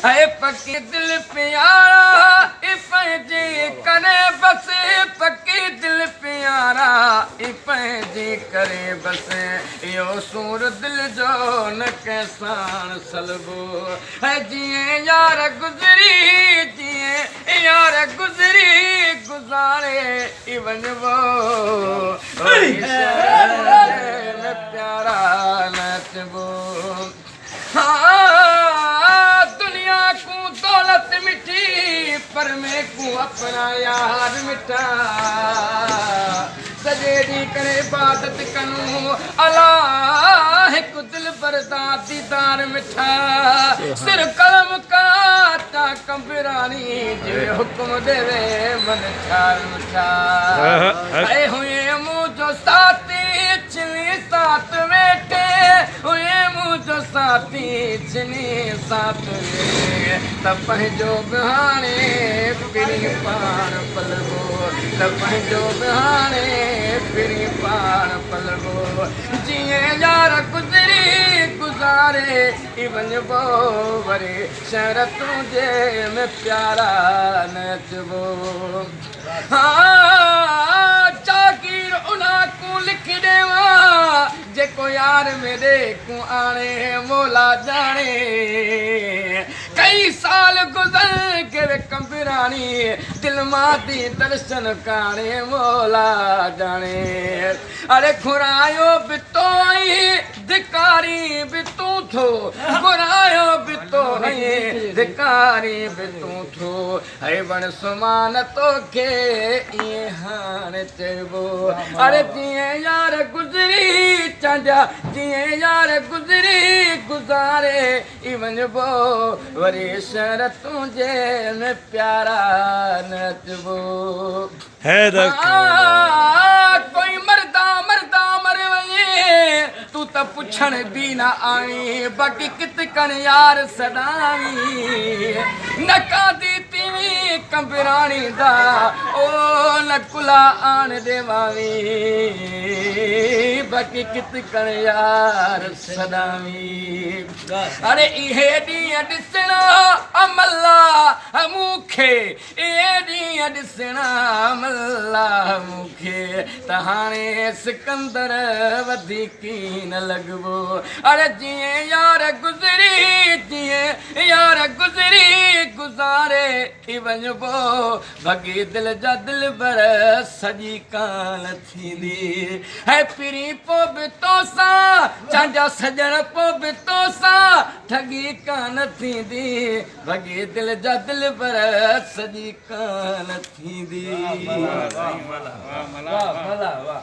اي پڪي دل پيارا اي پنهنجي ڪري بس، پڪي دل پيارا اي پنهنجي ڪري بس، اهو سور دل جو نه ڪنهن ساڻ سلبو. اي جيئن يار گذري، جيئن يار گذري گذاري ئي وڃبو، وري شهر ۾ پيارا نه اچبو. ها دنيا ڪون دولت مٺي، پر مين ڪون اپنا يار مٺا. سڄي ڏينهن ڪري عبادت ڪنون، الا هڪ دلبر دا ديدار مٺا. سر قلم ڪران تان قمبراڻي، جيوين حڪم ڏيوي من ٺار مٺا. اي هئين منهنجو ساٿي ڇني ساٿ ويٺي، هئين منهنجو ساٿي ڇني ساٿ ويٺي، ته پنهنجو به هاڻي پرين پاڻ پلبو، ته پنهنجو به هاڻي پرين پاڻ پلبو. جيئن يار گذري گذاري ئي وڃبو، وري شهر تنهنجي ۾ پيارا نه اچبو. ها جاگير انهان ڪون لک ڏيوان، جيڪو يار ميڏي ڪون آڻي، مولا ڄاڻي. ڪئي سال گذر گئي قمبراڻي، دل مان the درشن ڪاڻي، مولا ڄاڻي. اڙي گهرايو به تو ۽ ڌڪارين به تون ٿو، گهرايو به تو ۽ ڌڪارين به تون ٿو. اي وڻ سمان توکي ائين هاڻ چئبو. اڙي جيئن يار گذري چانڊيا، جيئن يار گذري گذاري ئي وڃبو، وري شهر تنهنجي ۾ پيارا نه اچبو. ڪوئي مردا مردا مر وڃي، تون ته پڇڻ به نه آئين، باقي ڪت ڪڻ يار سڏائين. نه ڪاندي تيوين قمبراڻي دا، او نه ڪلا آڻ ڏيواوين، باقي ڪت ڪڻ يار سڏائين. اڙي اهي ڏينهن ڏسڻا املا مون کي، اهي ڏينهن ڏسڻا ملا مون کي، ته هاڻي سڪندر وڌيڪ ئي نه لڳبو. اڙي جيئن يار گذري، جيئن يار گذري گذاري ئي وڃبو، ڀڳي دل جا دلبر سڄي ڪانه ٿيندي. هي پرين پو به توسان، چانجا سڄڻ پو به توسان، ٺڳي ڪانه ٿيندي. ڀڳي دل جا دلبر سڄي ڪانه ٿيندي. واھ ملا واھ.